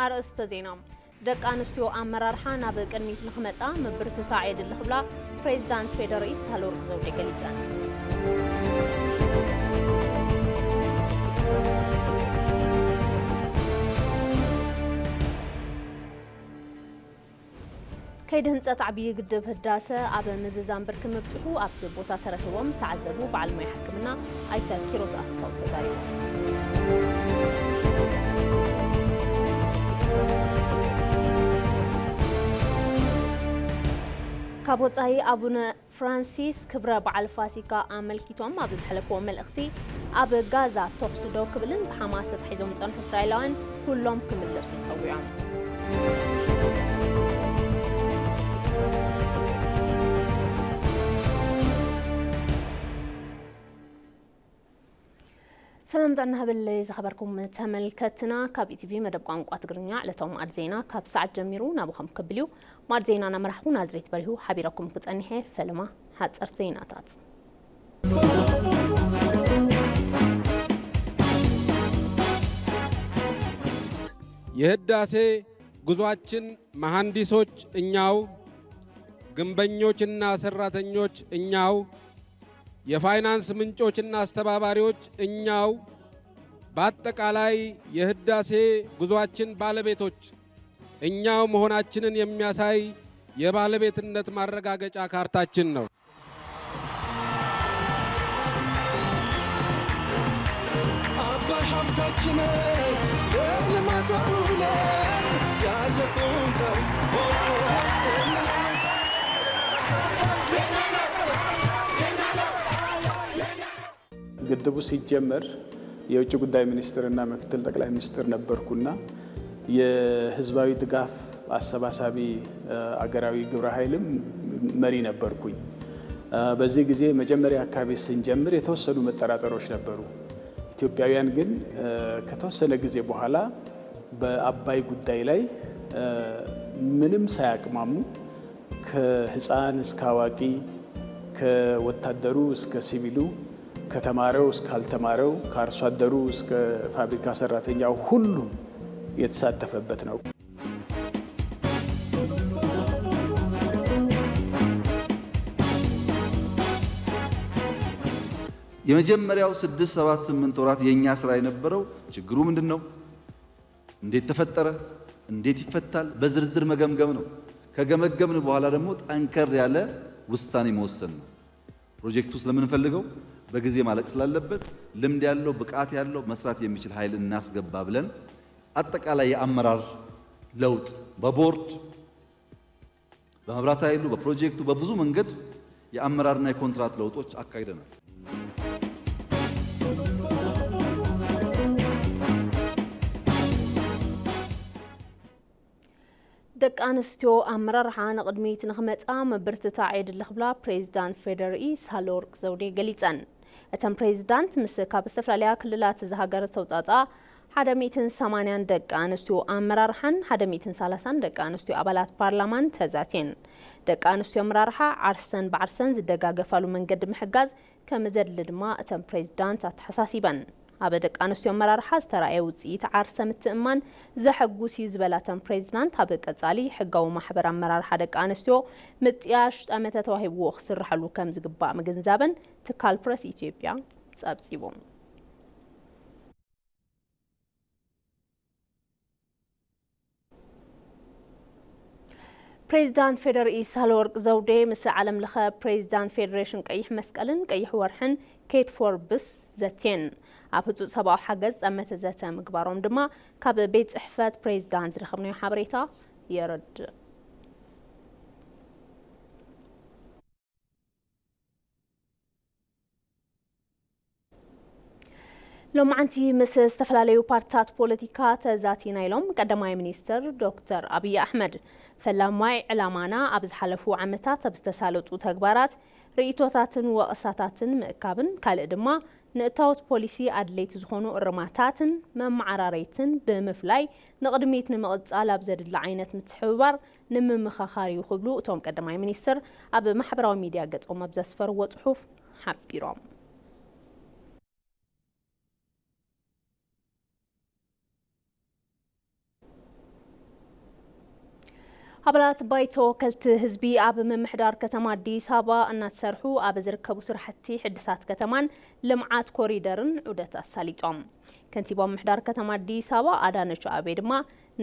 ኣርእስተ ዜና። ደቂ ኣንስትዮ ኣመራርሓ ናብ ቅድሚት ንኽመጻ ምብርትታዕ የድሊ ክብላ ፕሬዚዳንት ፌዴሪኢ ሳህለወርቅ ዘውዴ ገሊጸን። ከይዲ ህንፀት ዓብዪ ግድብ ህዳሰ ኣብ ምዝዛም ብርኪ ምብፅሑ ኣብቲ ቦታ ተረኺቦም ዝተዓዘቡ በዓል ሞያ ሕክምና ኣይተ ኪሮስ ኣስፋው ተዛሪቦም። ካብ ወፃኢ ኣቡነ ፍራንሲስ ክብረ በዓል ፋሲካ ኣመልኪቶም ኣብ ዘሕለፍዎ መልእኽቲ፣ ኣብ ጋዛ ተኹሲ ደው ክብልን ብሓማስ ተታሒዞም ዝጸንሑ እስራኤላውያን ኩሎም ክምለሱ ጸዊዖም። ሰላም ጥዕና ሃበለይ ዝኸበርኩም ተመልከትና፣ ካብ ኢቲቪ መደብ ቋንቋ ትግርኛ ዕለታዊ ማዕድ ዜና ካብ ሰዓት ጀሚሩ ናብኹም ክብል እዩ። ማዕድ ዜና እናመራሕኹ ናዝሬት በሪሁ ሓቢረኩም ክጸንሕ እየ። ፈለማ ሓጸርቲ ዜናታት። የህዳሴ ጉዟችን መሐንዲሶች እኛው፣ ግንበኞችና ሰራተኞች እኛው፣ የፋይናንስ ምንጮችና አስተባባሪዎች እኛው፣ በአጠቃላይ የህዳሴ ጉዟችን ባለቤቶች እኛው መሆናችንን የሚያሳይ የባለቤትነት ማረጋገጫ ካርታችን ነው። አባይ ሀብታችን ለልማት አውለን ያለፈውን ታሪክ ግድቡ ሲጀመር የውጭ ጉዳይ ሚኒስትርና ምክትል ጠቅላይ ሚኒስትር ነበርኩና የህዝባዊ ድጋፍ አሰባሳቢ፣ እ፣ አገራዊ ግብረ ኃይልም መሪ ነበርኩኝ። እ፣ በዚህ ጊዜ መጀመሪያ አካባቢ ስንጀምር የተወሰኑ መጠራጠሮች ነበሩ። ኢትዮጵያውያን ግን፣ እ፣ ከተወሰነ ጊዜ በኋላ በአባይ ጉዳይ ላይ፣ እ፣ ምንም ሳያቅማሙ ከህፃን እስከ አዋቂ፣ ከወታደሩ እስከ ሲቪሉ፣ ከተማረው እስካልተማረው፣ ከአርሶ አደሩ እስከ ፋብሪካ ሰራተኛው ሁሉም የተሳተፈበት ነው። የመጀመሪያው ስድስት፣ ሰባት፣ ስምንት ወራት የኛ ስራ የነበረው ችግሩ ምንድን ነው? እንዴት ተፈጠረ? እንዴት ይፈታል? በዝርዝር መገምገም ነው። ከገመገምን በኋላ ደግሞ ጠንከር ያለ ውሳኔ መወሰን ነው። ፕሮጀክቱ ስለምንፈልገው በጊዜ ማለቅ ስላለበት ልምድ ያለው፣ ብቃት ያለው፣ መስራት የሚችል ኃይል እናስገባ ብለን አጠቃላይ የአመራር ለውጥ በቦርድ፣ በመብራት ኃይሉ፣ በፕሮጀክቱ፣ በብዙ መንገድ የአመራርና የኮንትራት ለውጦች አካሂደናል። ደቂ ኣንስትዮ ኣመራርሓ ንቕድሚት ንኽመጻ ምብርትታዕ የድሊ ክብላ ፕሬዚዳንት ፌዴሪኢ ሳህለወርቅ ዘውዴ ገሊጸን። እተን ፕሬዚዳንት ምስ ካብ ዝተፈላለያ ክልላት እዛ ሃገር ዝተውጻጻ ሓደ ሚእትን ሰማንያን ደቂ ኣንስትዮ ኣመራርሓን ሓደ ሚእትን ሰላሳን ደቂ ኣንስትዮ ኣባላት ፓርላማን ተዛትየን። ደቂ ኣንስትዮ ኣመራርሓ ዓርሰን ብዓርሰን ዝደጋገፋሉ መንገዲ ምሕጋዝ ከም ዘድሊ ድማ እተን ፕሬዚዳንት ኣተሓሳሲበን። ኣብ ደቂ ኣንስትዮ ኣመራርሓ ዝተራእየ ውፅኢት ዓርሰ ምትእምማን ዘሐጉስ እዩ ዝበላ እተን ፕሬዚዳንት፣ ኣብ ቀፃሊ ሕጋዊ ማሕበር ኣመራርሓ ደቂ ኣንስትዮ ምጥያሽ ጠመተ ተዋሂብዎ ክስርሐሉ ከም ዝግባእ ምግንዛበን ትካል ፕረስ ኢትዮጵያ ጸብጺቡ። ፕሬዚዳንት ፌዴሪኢ ሳህለወርቅ ዘውዴ ምስ ዓለም ለኸ ፕሬዚዳንት ፌዴሬሽን ቀይሕ መስቀልን ቀይሕ ወርሕን ኬት ፎርብስ ዘትየን። ኣብ ህጹጽ ሰብኣዊ ሓገዝ ጠመተ ዘተ ምግባሮም ድማ ካብ ቤት ጽሕፈት ፕሬዚዳንት ዝረኸብናዮ ሓበሬታ የረድእ። ሎማዓንቲ ምስ ዝተፈላለዩ ፓርትታት ፖለቲካ ተዛቲና ኢሎም ቀዳማይ ሚኒስትር ዶክተር ኣብይ ኣሕመድ። ፈላማይ ዕላማና ኣብ ዝሓለፉ ዓመታት ኣብ ዝተሳለጡ ተግባራት ርእይቶታትን ወቐሳታትን ምእካብን ካልእ ድማ ንእታወት ፖሊሲ ኣድለይቲ ዝኾኑ እርማታትን መመዓራረይትን ብምፍላይ ንቕድሚት ንምቕጻል ኣብ ዘድሊ ዓይነት ምትሕብባር ንምምኻኻር እዩ ክብሉ እቶም ቀዳማይ ሚኒስትር ኣብ ማሕበራዊ ሚድያ ገጾም ኣብ ዘስፈርዎ ጽሑፍ ሓቢሮም። ኣባላት ባይቶ ወከልቲ ህዝቢ ኣብ ምምሕዳር ከተማ ኣዲስ ኣበባ እናተሰርሑ ኣብ ዝርከቡ ስራሕቲ ሕድሳት ከተማን ልምዓት ኮሪደርን ዑደት ኣሳሊጦም። ከንቲባ ምምሕዳር ከተማ ኣዲስ ኣበባ ኣዳነች ኣቤ ድማ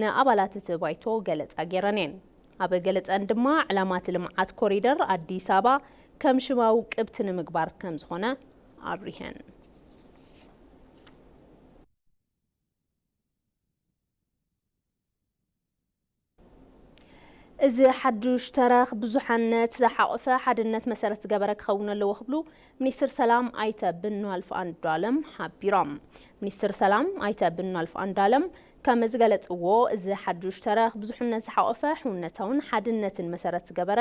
ንኣባላት እቲ ባይቶ ገለጻ ገይረን እየን። ኣብ ገለጸን ድማ ዕላማት ልምዓት ኮሪደር ኣዲስ ኣበባ ከም ሽማዊ ቅብቲ ንምግባር ከም ዝኾነ ኣብሪሀን። እዚ ሓዱሽ ተረኽ ብዙሓነት ዝሓቖፈ ሓድነት መሰረት ዝገበረ ክኸውን ኣለዎ ክብሉ ሚኒስትር ሰላም ኣይተ ብኑኣልፍ ኣንዱዓለም ሓቢሮም። ሚኒስትር ሰላም ኣይተ ብኑኣልፍ ኣንዱዓለም ከም ዝገለጽዎ፣ እዚ ሓዱሽ ተረኽ ብዙሕነት ዝሓቖፈ ሕውነታውን ሓድነትን መሰረት ዝገበረ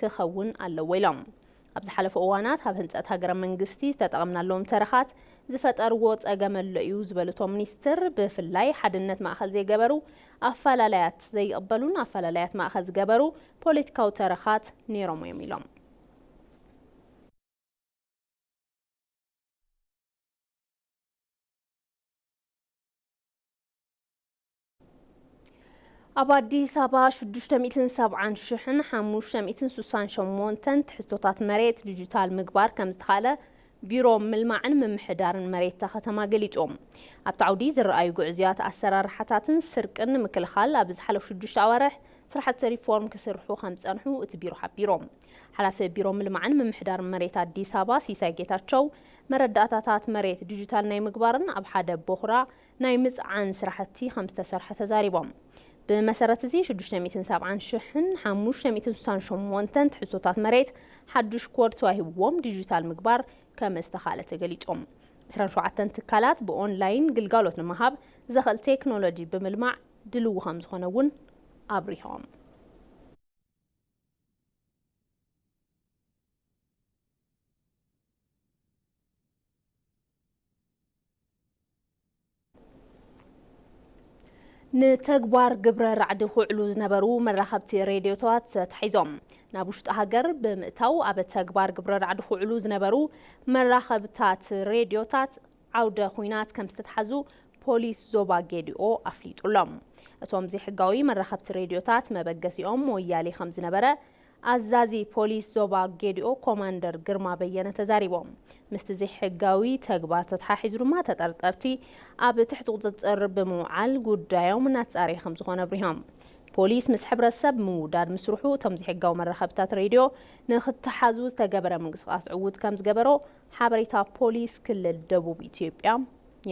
ክኸውን ኣለዎ ኢሎም። ኣብ ዝሓለፉ እዋናት ኣብ ህንጸት ሃገረ መንግስቲ ዝተጠቐምናሎም ተረኻት ዝፈጠርዎ ጸገም ኣሎ እዩ ዝበሉ እቶም ሚኒስትር፣ ብፍላይ ሓድነት ማእኸል ዘይገበሩ ኣፈላላያት ዘይቕበሉን ኣፈላላያት ማእኸል ዝገበሩ ፖለቲካዊ ተረኻት ነይሮም እዮም ኢሎም። ኣብ ኣዲስ ኣበባ ሽዱሽተ ሚእትን ሰብዓን ሽሕን ሓሙሽተ ሚእትን ስሳን ሸሞንተን ትሕዝቶታት መሬት ዲጂታል ምግባር ከም ዝተኻእለ ቢሮ ምልማዕን ምምሕዳርን መሬት እታ ከተማ ገሊጹ። ኣብቲ ዓውዲ ዝረኣዩ ጉዕዝያት ኣሰራርሓታትን ስርቅን ንምክልኻል ኣብ ዝሓለፉ ሽዱሽተ ኣዋርሕ ስራሕቲ ሪፎርም ክስርሑ ከም ዝጸንሑ እቲ ቢሮ ሓቢሩ። ሓላፊ ቢሮ ምልማዕን ምምሕዳርን መሬት ኣዲስ ኣበባ ሲሳይ ጌታቸው፣ መረዳእታታት መሬት ዲጂታል ናይ ምግባርን ኣብ ሓደ ቦኹራ ናይ ምጽዓን ስራሕቲ ከም ዝተሰርሐ ተዛሪቦም። ብመሰረት እዚ ሽዱሽተ ሚእትን ሰብዓን ሽሕን ሓሙሽተ ሚእትን ስሳን ሸሞንተን ትሕዝቶታት መሬት ሓዱሽ ኮድ ተዋሂብዎም ዲጂታል ምግባር ከም ዝተኻእለ ተገሊጾም። ዕስራን ሸውዓተን ትካላት ብኦንላይን ግልጋሎት ንምሃብ ዘኽእል ቴክኖሎጂ ብምልማዕ ድልው ከም ዝኾነ እውን ኣብሪሆም። ንተግባር ግብረ ራዕዲ ክውዕሉ ዝነበሩ መራኸብቲ ሬድዮታት ተታሒዞም። ናብ ውሽጢ ሃገር ብምእታው ኣብ ተግባር ግብረ ራዕዲ ክውዕሉ ዝነበሩ መራኸብታት ሬድዮታት ዓውደ ኹናት ከም ዝተታሓዙ ፖሊስ ዞባ ጌዲኦ ኣፍሊጡ ኣሎ። እቶም ዘይሕጋዊ መራኸብቲ ሬድዮታት መበገሲኦም ሞያሌ ከም ዝነበረ ኣዛዚ ፖሊስ ዞባ ጌዲኦ ኮማንደር ግርማ በየነ ተዛሪቦም። ምስቲ ዘይሕጋዊ ተግባር ተተሓሒዙ ድማ ተጠርጠርቲ ኣብ ትሕቲ ቁፅፅር ብምውዓል ጉዳዮም እናተፃረየ ከም ዝኾነ ኣብሪሆም። ፖሊስ ምስ ሕብረተሰብ ምውዳድ ምስርሑ እቶም ዘይሕጋዊ መራኸብታት ሬድዮ ንክተሓዙ ዝተገበረ ምንቅስቃስ ዕዉት ከም ዝገበሮ ሓበሬታ ፖሊስ ክልል ደቡብ ኢትዮጵያ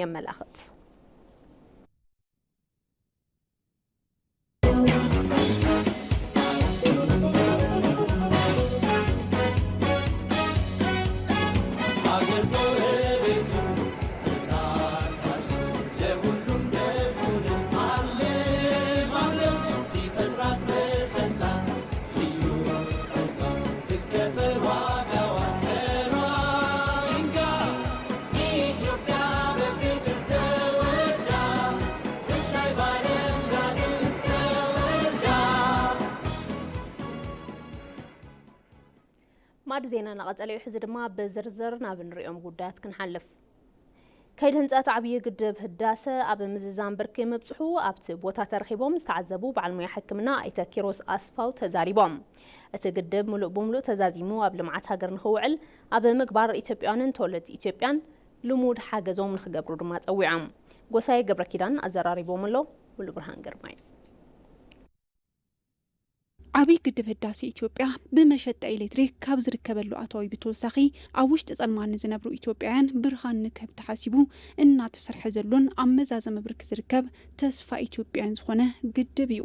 የመላኽት። ማዕዲ ዜና እናቐጸለ እዩ። ሕዚ ድማ ብዝርዝር ናብ እንሪኦም ጉዳያት ክንሓልፍ። ከይዲ ህንፀት ዓብዪ ግድብ ህዳሰ ኣብ ምዝዛም ብርኪ ምብፅሑ ኣብቲ ቦታ ተረኺቦም ዝተዓዘቡ በዓል ሞያ ሕክምና ኣይተ ኪሮስ ኣስፋው ተዛሪቦም። እቲ ግድብ ሙሉእ ብሙሉእ ተዛዚሙ ኣብ ልምዓት ሃገር ንኽውዕል ኣብ ምግባር ኢትዮጵያውያንን ተወለድቲ ኢትዮጵያን ልሙድ ሓገዞም ንኽገብሩ ድማ ፀዊዖም። ጎሳየ ገብረ ኪዳን ኣዘራሪቦም ኣሎ። ሙሉ ብርሃን ግርማይ። ዓብይ ግድብ ህዳሴ ኢትዮጵያ ብመሸጣ ኤሌክትሪክ ካብ ዝርከበሉ ኣታዊ ብተወሳኺ ኣብ ውሽጢ ጸልማት ንዝነብሩ ኢትዮጵያውያን ብርሃን ንክህብ ተሓሲቡ እናተሰርሐ ዘሎን ኣብ መዛዘሚ ብርኪ ዝርከብ ተስፋ ኢትዮጵያውያን ዝኾነ ግድብ እዩ።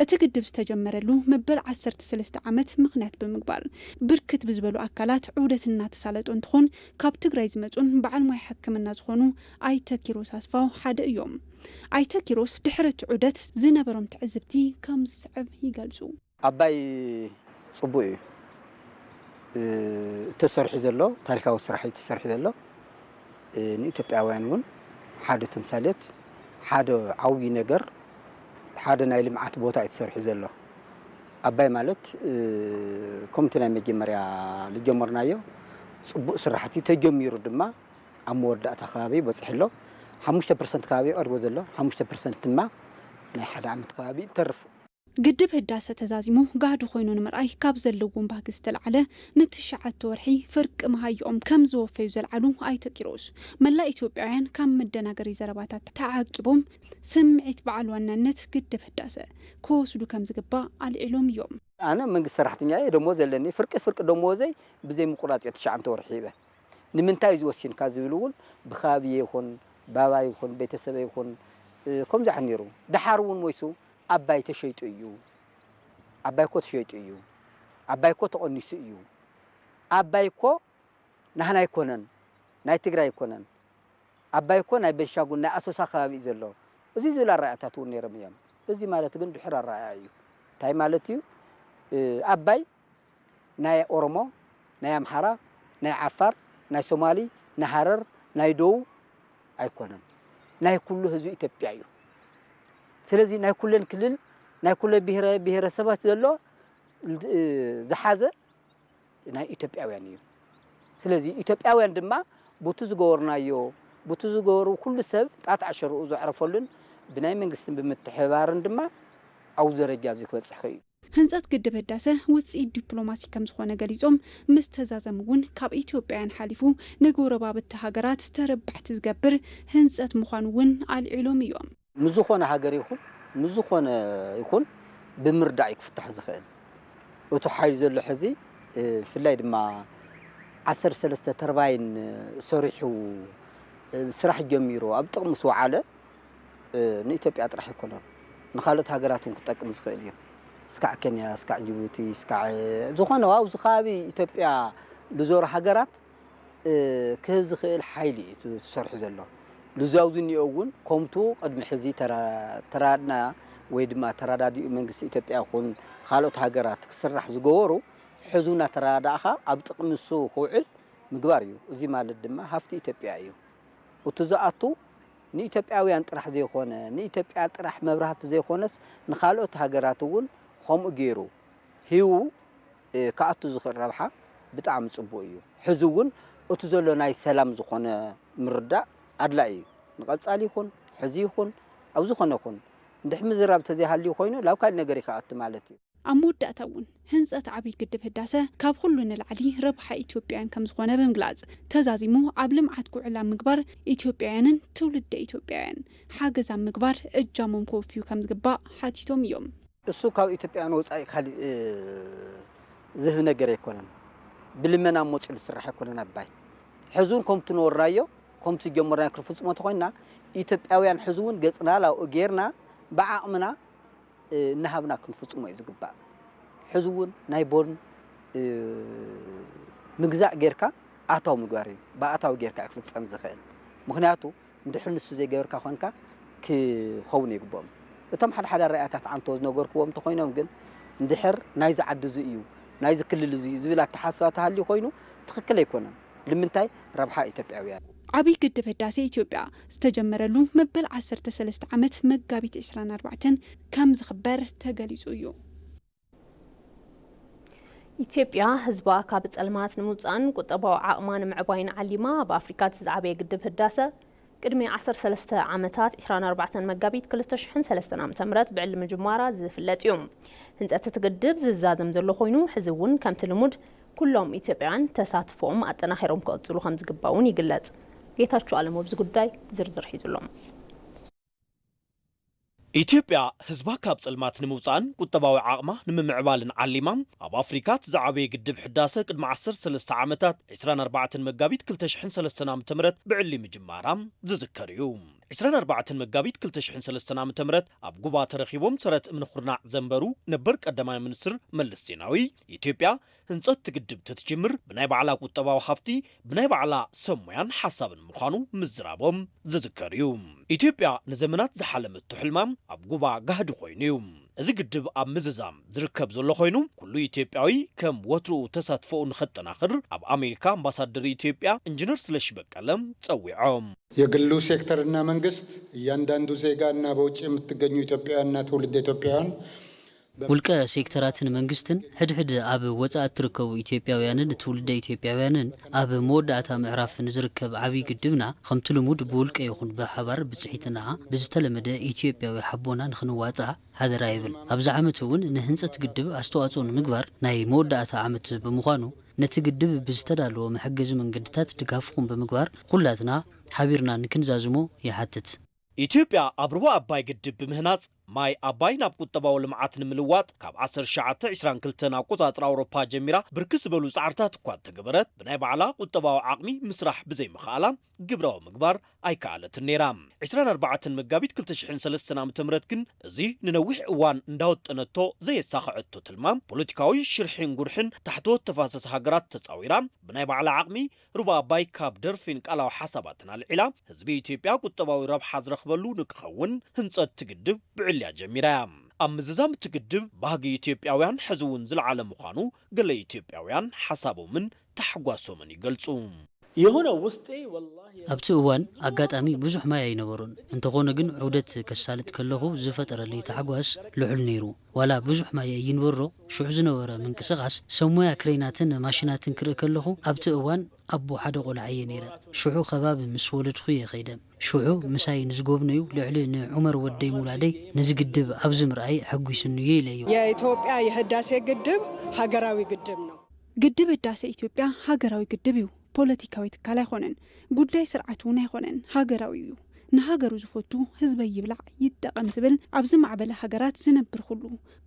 እቲ ግድብ ዝተጀመረሉ መበል ዓሰርተ ሰለስተ ዓመት ምኽንያት ብምግባር ብርክት ብዝበሉ ኣካላት ዑደት እናተሳለጡ እንትኾን ካብ ትግራይ ዝመፁን በዓል ሞያ ሕክምና ዝኾኑ ኣይተ ኪሮስ ኣስፋው ሓደ እዮም። ኣይተ ኪሮስ ድሕሪ እቲ ዑደት ዝነበሮም ትዕዝብቲ ከም ዝስዕብ ይገልጹ። ኣባይ ጽቡቕ እዩ። እ፣ ተሰሪሑ ዘሎ ታሪኻዊ ስራሕ እዩ ተሰሪሑ ዘሎ። እ፣ ንኢትዮጵያውያን እውን ሓደ ተምሳሌት፣ ሓደ ዓብዪ ነገር፣ ሓደ ናይ ልምዓት ቦታ እዩ ተሰሪሑ ዘሎ። ኣባይ ማለት፣ እ፣ ከምቲ ናይ መጀመርያ ዝጀመርናዮ ጽቡቕ ስራሕቲ ተጀሚሩ ድማ ኣብ መወዳእታ ከባቢ በጺሑ ኣሎ። ሓሙሽተ ፐርሰንት ከባቢ ቀሪቡ ዘሎ፣ ሓሙሽተ ፐርሰንት ድማ ናይ ሓደ ዓመት ከባቢ ይተርፍ። ግድብ ህዳሰ ተዛዚሙ ጋህዲ ኮይኑ ንምርኣይ ካብ ዘለዎም ባህጊ ዝተልዓለ ንትሽዓተ ወርሒ ፍርቂ መሃይኦም ከም ዝወፈዩ ዘልዓሉ ኣይተ ኪሮስ፣ መላእ ኢትዮጵያውያን ካብ መደናገሪ ዘረባታት ተዓቂቦም ስምዒት በዓል ዋናነት ግድብ ህዳሰ ክወስዱ ከም ዝግባእ ኣልዒሎም እዮም። ኣነ መንግስቲ ሰራሕተኛ እየ፣ ደሞዝ ኣለኒ። ፍርቂ ፍርቂ ደሞዘይ ብዘይ ምቁራፅ እየ ትሽዓተ ወርሒ ሂበ። ንምንታይ እዚ ወሲንካ ዝብል እውን ብከባቢየ ይኹን ባባይ ይኹን ቤተሰበይ ይኹን ከምዚ ዓይነት ነይሩ። ደሓር እውን ሞይሱ ኣባይ ተሸይጡ እዩ። ኣባይ እኮ ተሸይጡ እዩ። ኣባይ እኮ ተቐኒሱ እዩ። ኣባይ እኮ ናህና ኣይኮነን፣ ናይ ትግራይ ኣይኮነን። ኣባይ እኮ ናይ ቤንሻንጉል ናይ ኣሶሳ ከባቢ እዩ ዘሎ። እዚ ዝብል ኣረኣእያታት እውን ነይሮም እዮም። እዚ ማለት ግን ድሑር ኣረኣእያ እዩ። እንታይ ማለት እዩ? ኣባይ ናይ ኦሮሞ፣ ናይ ኣምሓራ፣ ናይ ዓፋር፣ ናይ ሶማሊ፣ ናይ ሃረር፣ ናይ ደቡብ ኣይኮነን። ናይ ኩሉ ህዝቢ ኢትዮጵያ እዩ። ስለዚ ናይ ኩለን ክልል፣ ናይ ኩለ ብሄረ ብሄረሰባት ዘሎ ዝሓዘ ናይ ኢትዮጵያውያን እዩ። ስለዚ ኢትዮጵያውያን ድማ ቡቲ ዝገበርናዮ ቡቲ ዝገበሩ ኩሉ ሰብ ጣት ኣሸርኡ ዘዕረፈሉን ብናይ መንግስትን ብምትሕባርን ድማ ኣብዚ ደረጃ እዚ ክበፅሕ እዩ። ህንፀት ግድብ ህዳሰ ውፅኢት ዲፕሎማሲ ከም ዝኾነ ገሊፆም፣ ምስ ተዛዘሙ እውን ካብ ኢትዮጵያውያን ሓሊፉ ንጎረባብቲ ሃገራት ተረባሕቲ ዝገብር ህንፀት ምዃኑ እውን ኣልዒሎም እዮም። ንዝኾነ ሃገር ይኹን ንዝኾነ ይኹን ብምርዳእ እዩ ክፍታሕ ዝኽእል። እቱ ሓይሊ ዘሎ ሕዚ ብፍላይ ድማ ዓሰርተ ሰለስተ ተርባይን ሰሪሑ ስራሕ ጀሚሩ ኣብ ጥቕሚ ምስ ወዓለ ንኢትዮጵያ ጥራሕ ኣይኮነን፣ ንካልኦት ሃገራት እውን ክጠቅም ዝኽእል እዩ። እስካዕ ኬንያ፣ እስካዕ ጅቡቲ፣ እስካዕ ዝኾነ ኣብዚ ከባቢ ኢትዮጵያ ልዞሩ ሃገራት ክህብ ዝኽእል ሓይሊ እዩ ተሰርሑ ዘሎ። ልዛው ዝኒኦ እውን ከምቱ ቅድሚ ሕዚ ተራድና ወይ ድማ ተራዳዲኡ መንግስቲ ኢትዮጵያ ይኹን ካልኦት ሃገራት ክስራሕ ዝገበሩ ሕዙ እናተራዳእኻ ኣብ ጥቕሚ እሱ ክውዕል ምግባር እዩ። እዚ ማለት ድማ ሃፍቲ ኢትዮጵያ እዩ። እቱ ዝኣቱ ንኢትዮጵያውያን ጥራሕ ዘይኮነ ንኢትዮጵያ ጥራሕ መብራህቲ ዘይኮነስ ንካልኦት ሃገራት እውን ከምኡ ገይሩ ሂቡ ክኣቱ ዝኽእል ረብሓ ብጣዕሚ ፅቡቕ እዩ። ሕዚ እውን እቲ ዘሎ ናይ ሰላም ዝኾነ ምርዳእ ኣድላዪ እዩ። ንቐፃሊ ይኹን ሕዚ ይኹን ኣብ ዝኾነ ይኹን እንድሕ ምዝራብ ተዘይሃልዩ ኮይኑ ናብ ካሊእ ነገር ይክኣቱ ማለት እዩ። ኣብ መወዳእታ እውን ህንፀት ዓብዪ ግድብ ህዳሰ ካብ ኩሉ ንላዕሊ ረብሓ ኢትዮጵያውያን ከም ዝኾነ ብምግላፅ ተዛዚሙ ኣብ ልምዓት ክውዕል ኣብ ምግባር ኢትዮጵያውያንን ትውልደ ኢትዮጵያውያን ሓገዝ ኣብ ምግባር እጃሞም ከወፍዩ ከም ዝግባእ ሓቲቶም እዮም። እሱ ካብ ኢትዮጵያውያን ወፃኢ ካሊእ ዝህብ ነገር ኣይኮነን። ብልመና መፂኡ ዝስራሕ ኣይኮነን ኣባይ። ሕዚ እውን ከምቲ ነበርናዮ ከምቲ ጀመርናዮ ክንፍፅሞ ተኮይንና ኢትዮጵያውያን ሕዚ እውን ገፅና ላብኡ ገይርና ብዓቕምና እናሃብና ክንፍፅሞ እዩ ዝግባእ። ሕዚ እውን ናይ ቦን ምግዛእ ጌርካ ኣታዊ ምግባር እዩ። ብኣታዊ ጌርካ እዩ ክፍፀም ዝኽእል። ምክንያቱ እንድሕር ንሱ ዘይገበርካ ኮንካ ክኸውን ይግብኦም። እቶም ሓደ ሓደ ኣረኣእያታት ዓንቶ ዝነገርክዎ እንተኾይኖም ግን እንድሕር ናይዚ ዓዲ እዚ እዩ ናይዚ ክልል እዚ እዩ ዝብል ኣተሓሳስባ ተሃልዩ ኮይኑ ትኽክል ኣይኮነን። ንምንታይ? ረብሓ ኢትዮጵያውያን። ዓብይ ግድብ ህዳሴ ኢትዮጵያ ዝተጀመረሉ መበል ዓሰርተ ሰለስተ ዓመት መጋቢት ዕስራን ኣርባዕተን ከም ዝኽበር ተገሊጹ እዩ። ኢትዮጵያ ህዝባ ካብ ጸልማት ንምውጻእን ቁጠባዊ ዓቕማ ንምዕባይን ዓሊማ ኣብ ኣፍሪካ እቲ ዝዓበየ ግድብ ህዳሰ ቅድሚ ዓሰርተ ሰለስተ ዓመታት ዕስራን ኣርባዕተን መጋቢት ክልተ ሽሕን ሰለስተን ዓመተ ምህረት ብዕሊ ምጅማራ ዝፍለጥ እዩ። ህንጸት እቲ ግድብ ዝዛዘም ዘሎ ኮይኑ ሕዚ እውን ከምቲ ልሙድ ኩሎም ኢትዮጵያውያን ተሳትፎኦም ኣጠናኺሮም ክቕጽሉ ከም ዝግባእ እውን ይግለጽ። ጌታቸው ኣለሙ ኣብዚ ጉዳይ ዝርዝር ሒዙ ኣሎ። ኢትዮጵያ ህዝባ ካብ ጸልማት ንምውጻእን ቁጠባዊ ዓቕማ ንምምዕባልን ዓሊማ ኣብ ኣፍሪካ እቲ ዝዓበየ ግድብ ሕዳሰ ቅድሚ ዓሰርተ ሰለስተ ዓመታት ዕስራን ኣርባዕተን መጋቢት ክልተ ሽሕን ሰለስተን ዓመተ ምህረት ብዕሊ ምጅማራ ዝዝከር እዩ። ዕስራን ኣርባዕተን መጋቢት ክልተ ሽሕን ሰለስተን ዓመተ ምህረት ኣብ ጉባ ተረኺቦም ሰረት እምኒ ኩርናዕ ዘንበሩ ነበር ቀዳማይ ሚኒስትር መለስ ዜናዊ ኢትዮጵያ ህንጸት እቲ ግድብ ተትጅምር ብናይ ባዕላ ቁጠባዊ ሃፍቲ ብናይ ባዕላ ሰብ ሞያን ሓሳብን ምዃኑ ምዝራቦም ዝዝከር እዩ። ኢትዮጵያ ንዘመናት ዝሓለመቶ ሕልማ ኣብ ጉባ ጋህዲ ኮይኑ እዩ። እዚ ግድብ ኣብ ምዝዛም ዝርከብ ዘሎ ኮይኑ ኩሉ ኢትዮጵያዊ ከም ወትርኡ ተሳትፎኡ ንኸጠናኽር ኣብ ኣሜሪካ ኣምባሳደር ኢትዮጵያ ኢንጂነር ስለሺ በቀለ ጸዊዖም። የግሉ ሴክተርና መንግስት እያንዳንዱ ዜጋ እና በውጭ የምትገኙ ኢትዮጵያውያንና ትውልድ ኢትዮጵያውያን ውልቀ ሴክተራትን መንግስትን ሕድሕድ ኣብ ወጻኢ እትርከቡ ኢትዮጵያውያንን ትውልደ ኢትዮጵያውያንን ኣብ መወዳእታ ምዕራፍ ንዝርከብ ዓብዪ ግድብና ከምቲ ልሙድ ብውልቀ ይኹን ብሓባር ብጽሒትና ብዝተለመደ ኢትዮጵያዊ ሓቦና ንኽንዋጻእ ሓደራ ይብል። ኣብዚ ዓመት እውን ንህንጸት ግድብ ኣስተዋጽኦ ንምግባር ናይ መወዳእታ ዓመት ብምዃኑ ነቲ ግድብ ብዝተዳለወ መሐገዚ መንገድታት ድጋፍኩም ብምግባር ኩላትና ሓቢርና ንክንዛዝሞ ይሓትት። ኢትዮጵያ ኣብ ሩባ ኣባይ ግድብ ብምህናጽ ማይ ኣባይ ናብ ቁጠባዊ ልምዓት ንምልዋጥ ካብ ዓሰርተ ትሽዓተ ዕስራን ክልተን ኣቆጻጽራ ኣውሮፓ ጀሚራ ብርክት ዝበሉ ጻዕርታት እኳ እንተገበረት ብናይ ባዕላ ቁጠባዊ ዓቕሚ ምስራሕ ብዘይምኽኣላ ግብራዊ ምግባር ኣይከኣለትን ነይራ። ዕስራን ኣርባዕተን መጋቢት ክልተ ሽሕን ሰለስተን ዓመተ ምህረት ግን እዚ ንነዊሕ እዋን እንዳወጠነቶ ዘየሳኸዐቶ ትልማ ፖለቲካዊ ሽርሒን ጉርሕን ታሕተዎት ተፋሰስ ሃገራት ተጻዊራ ብናይ ባዕላ ዓቕሚ ሩባ ኣባይ ካብ ደርፊን ቃላዊ ሓሳባትን ኣልዒላ ህዝቢ ኢትዮጵያ ቁጠባዊ ረብሓ ዝረኽበሉ ንክኸውን ህንጸት እቲ ግድብ ብዕልያ ጀሚራ እያ። ኣብ ምዝዛም እቲ ግድብ ባህጊ ኢትዮጵያውያን ሕዚ እውን ዝለዓለ ምዃኑ ገለ ኢትዮጵያውያን ሓሳቦምን ታሕጓሶምን ይገልጹ። የሆነ ውስጤ ወላሂ ኣብቲ እዋን ኣጋጣሚ ብዙሕ ማይ ኣይነበሮን። እንተኾነ ግን ዑደት ከሳልጥ ከለኹ ዝፈጠረለይ ታሕጓስ ልዑል ነይሩ። ዋላ ብዙሕ ማይ ኣይንበሮ፣ ሽዑ ዝነበረ ምንቅስቓስ ሰብ ሞያ ክሬናትን ማሽናትን ክርኢ ከለኹ ኣብቲ እዋን ኣቦ ሓደ ቆልዓ እየ ነይረ። ሽዑ ከባቢ ምስ ወለድኹ እየ ከይደ። ሽዑ ምሳይ ንዝጎብነዩ ልዕሊ ንዑመር ወደይ ምውላደይ ነዚ ግድብ ኣብዚ ምርኣይ ኣሐጒሱኒ'ዩ ኢለዮ። የኢትዮጵያ የህዳሴ ግድብ ሀገራዊ ግድብ ነው። ግድብ ህዳሴ ኢትዮጵያ ሃገራዊ ግድብ እዩ። ፖለቲካዊ ትካል ኣይኾነን። ጉዳይ ስርዓት እውን ኣይኾነን። ሃገራዊ እዩ። ንሃገሩ ዝፈቱ ህዝበይ ይብላዕ ይጠቐም ዝብል ኣብ ዝማዕበለ ሃገራት ዝነብር ኩሉ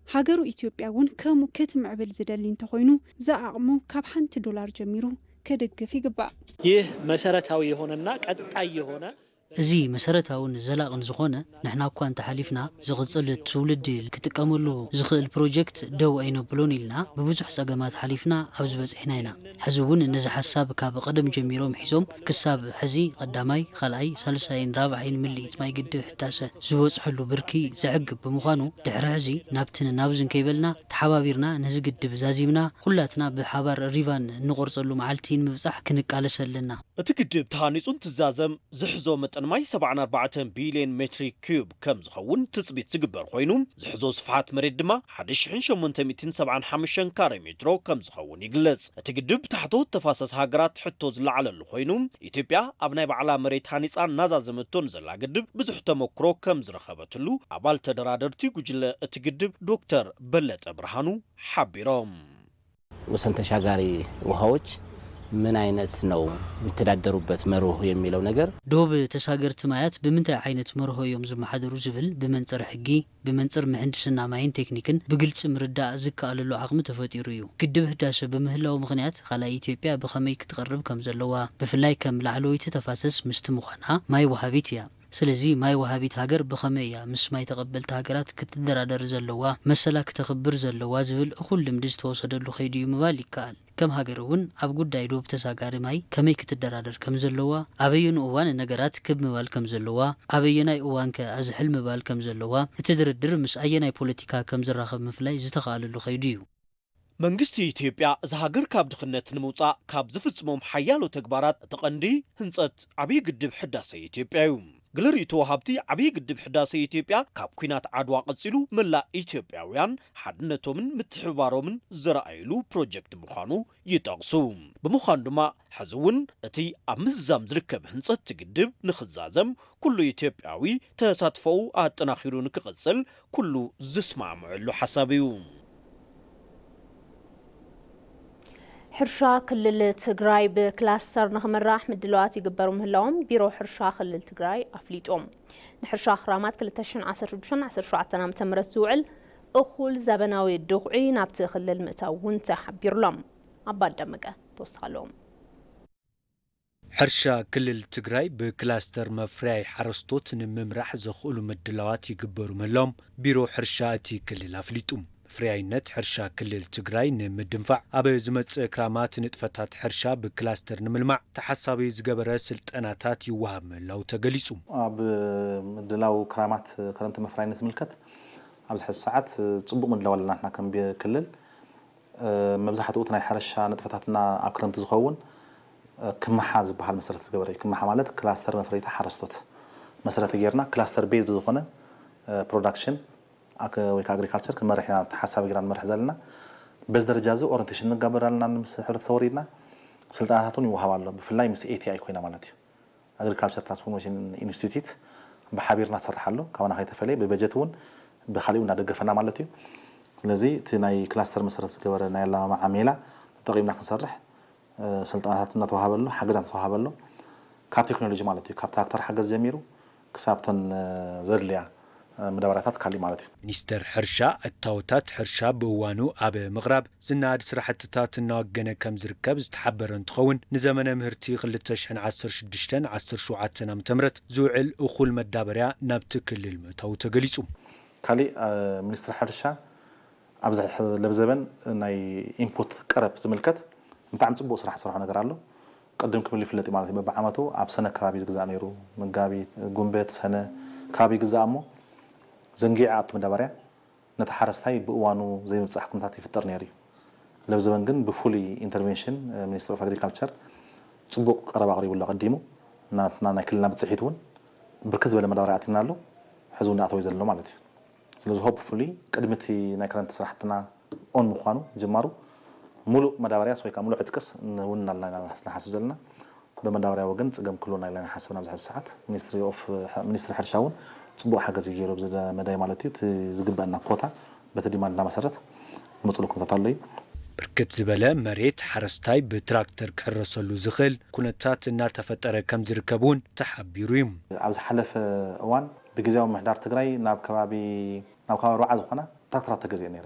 ሃገሩ ኢትዮጵያ እውን ከምኡ ክትምዕብል ዝደሊ እንተኾይኑ ዝዓቕሙ ካብ ሓንቲ ዶላር ጀሚሩ ክድግፍ ይግባእ። ይህ መሰረታዊ የሆነና ቀጣይ የሆነ እዚ መሰረታውን ዘላቕን ዝኾነ ንሕና እኳ እንተሓሊፍና ዝቕጽል ትውልዲ ክጥቀመሉ ዝኽእል ፕሮጀክት ደው ኣይነብሎን ኢልና ብብዙሕ ጸገማት ሓሊፍና ኣብዚ በጺሕና ኢና። ሕዚ እውን ነዚ ሓሳብ ካብ ቀደም ጀሚሮም ሒዞም ክሳብ ሕዚ ቀዳማይ፣ ካልኣይ፣ ሳልሳይን ራብዓይን ምልኢት ማይ ግድብ ህዳሰ ዝበጽሐሉ ብርኪ ዘዕግብ ብምዃኑ ድሕሪ ሕዚ ናብትን ናብዝን ከይበልና ተሓባቢርና ነዚ ግድብ ዛዚምና ኩላትና ብሓባር ሪቫን እንቖርጸሉ መዓልቲ ንምብጻሕ ክንቃለስ ኣለና። እቲ ግድብ ተሃኒጹ እንትዛዘም ዝሕዞ መጠን ማይ ሰብዓን ኣርባዕተን ቢልዮን ሜትሪ ኪዩብ ከም ዝኸውን ትጽቢት ዝግበር ኮይኑ፣ ዝሕዞ ስፍሓት መሬት ድማ ሓደ ሽሕን ሸሞንተ ሚእትን ሰብዓን ሓሙሽተን ካሬ ሜትሮ ከም ዝኸውን ይግለጽ። እቲ ግድብ ብታሕተዎት ተፋሰስ ሃገራት ሕቶ ዝለዓለሉ ኮይኑ፣ ኢትዮጵያ ኣብ ናይ ባዕላ መሬት ሃኒጻ እናዛዘመቶ ንዘላ ግድብ ብዙሕ ተመክሮ ከም ዝረኸበትሉ ኣባል ተደራደርቲ ጉጅለ እቲ ግድብ ዶክተር በለጠ ብርሃኑ ሓቢሮም። ወሰን ተሻጋሪ ውሃዎች ምን አይነት ነው የሚተዳደሩበት መርህ የሚለው ነገር ዶብ ተሳገርቲ ማያት ብምንታይ ዓይነት መርሆ እዮም ዝመሓደሩ ዝብል ብመንጽር ሕጊ፣ ብመንጽር ምህንድስና ማይን ቴክኒክን ብግልጺ ምርዳእ ዝከኣለሉ ዓቕሚ ተፈጢሩ እዩ። ግድብ ህዳሰ ብምህላው ምኽንያት ካልኣይ ኢትዮጵያ ብኸመይ ክትቐርብ ከም ዘለዋ፣ ብፍላይ ከም ላዕለወይቲ ተፋሰስ ምስቲ ምዃና ማይ ወሃቢት እያ። ስለዚ ማይ ወሃቢት ሃገር ብኸመይ እያ ምስ ማይ ተቐበልቲ ሃገራት ክትደራደር ዘለዋ፣ መሰላ ክተኽብር ዘለዋ ዝብል እኹል ልምዲ ዝተወሰደሉ ከይዱ እዩ ምባል ይከኣል። ከም ሃገር እውን ኣብ ጉዳይ ዶብ ተሳጋሪ ማይ ከመይ ክትደራደር ከም ዘለዋ፣ ኣበየኑ እዋን ነገራት ክብ ምባል ከም ዘለዋ፣ ኣበየናይ እዋንከ ኣዝሕል ምባል ከም ዘለዋ፣ እቲ ድርድር ምስ ኣየናይ ፖለቲካ ከም ዝራኸብ ምፍላይ ዝተኻእለሉ ከይዱ እዩ። መንግስቲ ኢትዮጵያ እዛ ሃገር ካብ ድኽነት ንምውጻእ ካብ ዝፍጽሞም ሓያሎ ተግባራት እቲ ቀንዲ ህንጸት ዓብዪ ግድብ ሕዳሰ ኢትዮጵያ እዩ። ገለ ርእይቶ ወሃብቲ ዓብዪ ግድብ ሕዳሰ ኢትዮጵያ ካብ ኲናት ዓድዋ ቀጺሉ መላእ ኢትዮጵያውያን ሓድነቶምን ምትሕብባሮምን ዘረኣዩሉ ፕሮጀክት ምዃኑ ይጠቕሱ። ብምዃኑ ድማ ሕዚ እውን እቲ ኣብ ምዝዛም ዝርከብ ህንጸት እቲ ግድብ ንኽዛዘም ኩሉ ኢትዮጵያዊ ተሳትፎኡ ኣጠናኺሩ ንክቕጽል ኩሉ ዝስማዕምዐሉ ሓሳብ እዩ። ሕርሻ ክልል ትግራይ ብክላስተር ንኽምራሕ ምድላዋት ይግበሩ ምህላዎም ቢሮ ሕርሻ ክልል ትግራይ ኣፍሊጡ። ንሕርሻ ክራማት ክልተ ሽሕን ዓሰርተ ሽዱሽተን ዓሰርተ ሸውዓተን ዓመተ ምህረት ዝውዕል እኹል ዘበናዊ ድኹዒ ናብቲ ክልል ምእታው እውን ተሓቢሩሎም። ኣባል ደመቀ ተወስኻሎም። ሕርሻ ክልል ትግራይ ብክላስተር መፍረያይ ሓረስቶት ንምምራሕ ዘኽእሉ ምድላዋት ይግበሩ ምህላዎም ቢሮ ሕርሻ እቲ ክልል ኣፍሊጡ። መፍረያይነት ሕርሻ ክልል ትግራይ ንምድንፋዕ ኣብ ዝመጽእ ክራማት ንጥፈታት ሕርሻ ብክላስተር ንምልማዕ ተሓሳቢ ዝገበረ ስልጠናታት ይወሃብ ምህላው ተገሊጹ። ኣብ ምድላው ክራማት ክረምቲ መፍረያይነት ዝምልከት ኣብዚ ሕዚ ሰዓት ጽቡቕ ምድላው ኣለና። ንሕና ከም ቢ-፣ ክልል መብዛሕትኡ እቲ ናይ ሕርሻ ንጥፈታትና ኣብ ክረምቲ ዝኸውን ክምሓ ዝበሃል መሰረት ዝገበረ እዩ። ክምሓ ማለት ክላስተር መፍረይቲ ሓረስቶት መሰረት ጌርና ክላስተር ቤዝድ ዝኾነ ፕሮዳክሽን ኣክ- ወይ ከዓ ኣግሪካልቸር ክንመርሕ ኢና፣ ተሓሳቢ ግና ንመርሕ ዘለና። በዚ ደረጃ እዚ ኦሪንቴሽን ንጋበር ኣለና፣ ምስ ሕብረተሰብ ወሪድና ስልጠናታት እውን ይወሃብ ኣሎ፣ ብፍላይ ምስ ኤቲኣይ ኮይና ማለት እዩ። ኣግሪካልቸር ትራንስፎርሜሽን ኢንስቲትዩት ብሓቢርና ትሰርሕ ኣሎ፣ ካባና ከይተፈለየ ብበጀት እውን ብካሊኡ እናደገፈና ማለት እዩ። ስለዚ እቲ ናይ ክላስተር መሰረት ዝገበረ ናይ ኣላማማዓ ሜላ ተጠቂምና ክንሰርሕ ስልጠናታት እናተዋሃበ ኣሎ፣ ሓገዝ እናተዋሃበ ኣሎ። ካብ ቴክኖሎጂ ማለት እዩ፣ ካብ ትራክተር ሓገዝ ጀሚሩ ክሳብ ተን ዘድልያ መዳበርያታት ካሊእ ማለት እዩ። ሚኒስተር ሕርሻ፣ እታወታት ሕርሻ ብእዋኑ ኣብ ምቕራብ ዝነኣድ ስራሕትታት እናወገነ ከም ዝርከብ ዝተሓበረ እንትኸውን፣ ንዘመነ ምህርቲ ክልተ ሽሕን ዓሰርተ ሽዱሽተን ዓሰርተ ሸውዓተን ዓመተ ምህረት ዝውዕል እኹል መዳበርያ ናብቲ ክልል ምእታዉ ተገሊጹ። ካሊእ ሚኒስትሪ ሕርሻ ኣብዚ ለብዘበን ናይ ኢንፑት ቀረብ ዝምልከት ብጣዕሚ ፅቡቅ ስራሕ ዝሰርሖ ነገር ኣሎ። ቅድም ክብል ይፍለጥ እዩ ማለት እዩ። በብዓመቱ ኣብ ሰነ ከባቢ ዝግዛእ ነይሩ፣ መጋቢት፣ ጉንበት፣ ሰነ ከባቢ ይግዛእ እሞ ዘንጊዑ ኣቱ መዳበርያ ነቲ ሓረስታይ ብእዋኑ ዘይምብፃሕ ኩነታት ይፍጠር ነይሩ እዩ። ለብዘበን ግን ብፍሉይ ኢንተርቬንሽን ሚኒስትሪ ኦፍ ኣግሪካልቸር ፅቡቅ ቀረብ ኣቅሪቡ ኣሎ። ቀዲሙ ናትና ናይ ክልልና ብፅሒት እውን ብርክት ዝበለ መዳበርያ ኣቲና ኣሎ። ሕዚ እውን ኣተወ ዘሎ ማለት እዩ። ስለዚ ሆፕፉሊ ቅድሚ እቲ ናይ ክረምቲ ስራሕትና ኦን ምዃኑ ምጅማሩ ሙሉእ መዳበርያስ ወይ ከዓ ሙሉእ ዕጥቅስ ንውንን ኣለና ኢና ንሓስብ ዘለና። ብመዳበርያ ወገን ፅገም ክህልወና ኢልና ኢና ሓስብና ኣብዚ ሕዚ ሰዓት። ሚኒስትሪ ኦፍ ሚኒስትሪ ሕርሻ እውን ፅቡቕ ሓገዝ እዩ ገይሩ ኣብዚ መዳይ ማለት እዩ። እቲ ዝግበአና ኮታ በቲ ዲማንድና መሰረት ዝመፅሉ ኩነታት ኣሎ እዩ። ብርክት ዝበለ መሬት ሓረስታይ ብትራክተር ክሕረሰሉ ዝኽእል ኩነታት እናተፈጠረ ከም ዝርከብ እውን ተሓቢሩ እዩ። ኣብ ዝሓለፈ እዋን ብግዜያዊ ምምሕዳር ትግራይ ናብ ከባቢ ናብ ከባቢ ኣርባዓ ዝኾና ትራክተራት ተገዚኡ ነይረ።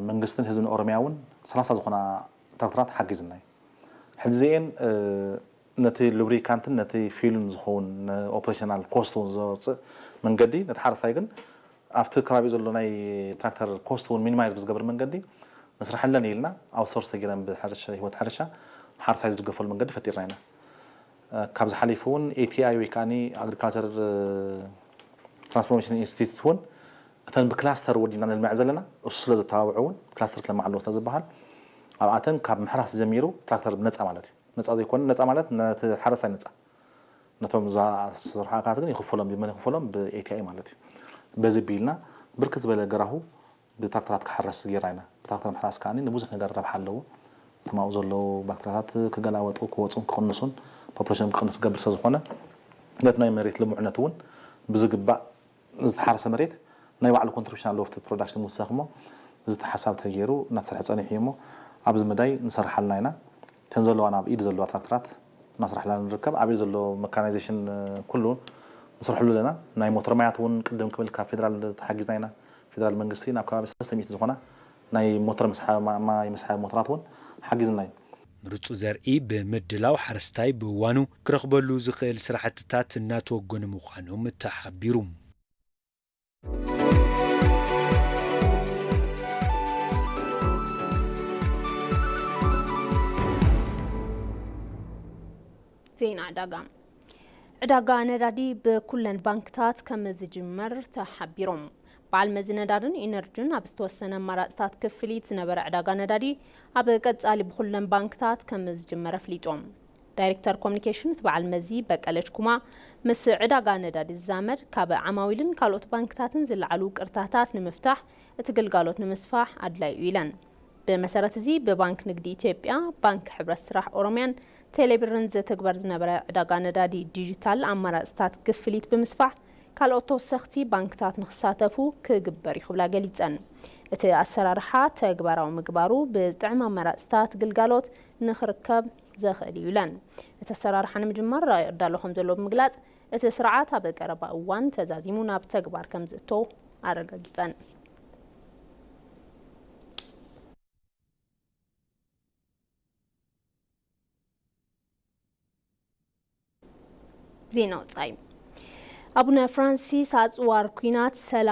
መንግስትን ህዝብን ኦሮሚያ እውን ሰላሳ ዝኾና ትራክተራት ሓጊዝና እዩ። ሕጂ እዚኤን ነቲ ሉብሪካንትን ነቲ ፊሉን ዝኸውን ንኦፕሬሽናል ኮስት እውን ዘውፅእ መንገዲ ነቲ ሓረስታይ ግን ኣብቲ ከባቢኡ ዘሎ ናይ ትራክተር ኮስት እውን ሚኒማይዝ ብዝገብር መንገዲ ንስርሐለን ኢልና ኣውትሶርስ ተገይረን ብሕርሻ ህይወት ሕርሻ ሓረስታይ ዝድገፈሉ መንገዲ ፈጢርና ኢና። ካብዚ ሓሊፉ እውን ኤቲኣይ ወይ ከዓ ኣግሪካልቸር ትራንስፎርሜሽን ኢንስቲትዩት እውን እተን ብክላስተር ወዲና ነልምዐ ዘለና እሱ ስለ ዘተባብዑ እውን ክላስተር ክለምዓ ኣለዎ ስለ ዝበሃል ኣብኣተን ካብ ምሕራስ ጀሚሩ ትራክተር ብነፃ ማለት እዩ። ነፃ ዘይኮነ ነፃ ማለት ነቲ ሓረስታይ ነፃ ነቶም ዝሰርሑ ኣካላት ግን ይኽፈሎም ብመን ይኽፈሎም ብኤቲኣይ ማለት እዩ። በዚ ቢልና ብርክት ዝበለ ገራሁ ብትራክተራት ክሕረስ ጌርና ኢና። ብትራክተር ምሕራስ ከኣ ንብዙሕ ነገር ረብሓ ኣለዎ። እቶም ኣብኡ ዘለዉ ባክተርያታት ክገላበጡ ክወፁን ክቕንሱን ፖፑሌሽን ክቕንስ ዝገብር ስለዝኾነ ነቲ ናይ መሬት ልሙዕነት እውን ብዝግባእ ዝተሓረሰ መሬት ናይ ባዕሉ ኮንትሪቢሽን ኣለዎ ኣብቲ ፕሮዳክሽን ምውሳኽ እሞ እዚ ተሓሳቢ ተገይሩ እናተሰርሐ ፀኒሑ እዩ እሞ ኣብዚ መዳይ ንሰርሓልና ኢና። እተን ዘለዋና ኣብ ኢድ ዘለዋ ትራክተራት እናስራሕላ ንርከብ። ኣብ ኢድ ዘሎ መካናይዜሽን ኩሉ ንሰርሐሉ ኣለና። ናይ ሞተር ማያት እውን ቅድም ክብል ካብ ፌደራል ተሓጊዝና ኢና። ፌደራል መንግስቲ ናብ ከባቢ ሰለስተ ሚእቲ ዝኾና ናይ ሞተር መስሓቢ ማይ መስሓቢ ሞተራት እውን ሓጊዝና እዩ። ምርፁ ዘርኢ ብምድላው ሓረስታይ ብእዋኑ ክረኽበሉ ዝኽእል ስራሕትታት እናተወገኑ ምዃኖም ተሓቢሩ። ዜና ዕዳጋ። ዕዳጋ ነዳዲ ብኩለን ባንክታት ከም ዝጅመር ተሓቢሮም። በዓል መዚ ነዳድን ኢነርጅን ኣብ ዝተወሰነ ኣማራፅታት ክፍሊት ዝነበረ ዕዳጋ ነዳዲ ኣብ ቀፃሊ ብኩለን ባንክታት ከም ዝጅመር ኣፍሊጦም። ዳይሬክተር ኮሚኒኬሽን እቲ በዓል መዚ በቀለች ኩማ ምስ ዕዳጋ ነዳዲ ዝዛመድ ካብ ዓማዊልን ካልኦት ባንክታትን ዝለዓሉ ቅርታታት ንምፍታሕ እቲ ግልጋሎት ንምስፋሕ ኣድላይ እዩ ኢለን። ብመሰረት እዚ ብባንክ ንግዲ ኢትዮጵያ፣ ባንክ ሕብረት ስራሕ ኦሮሚያን ቴሌብርን ዝትግበር ዝነበረ ዕዳጋ ነዳዲ ዲጂታል ኣማራፅታት ክፍሊት ብምስፋሕ ካልኦት ተወሰኽቲ ባንክታት ንክሳተፉ ክግበር እዩ ክብላ ገሊፀን። እቲ ኣሰራርሓ ተግባራዊ ምግባሩ ብጥዕም ኣማራፅታት ግልጋሎት ንክርከብ ዘኽእል እዩ ኢለን። እቲ ኣሰራርሓ ንምጅማር ረቂቕ ዳሎ ከም ዘሎ ብምግላፅ፣ እቲ ስርዓት ኣብ ቀረባ እዋን ተዛዚሙ ናብ ተግባር ከም ዝእቶ ኣረጋጊፀን። ዜና ወፃኢ። ኣቡነ ፍራንሲስ ኣፅዋር ኲናት ሰላም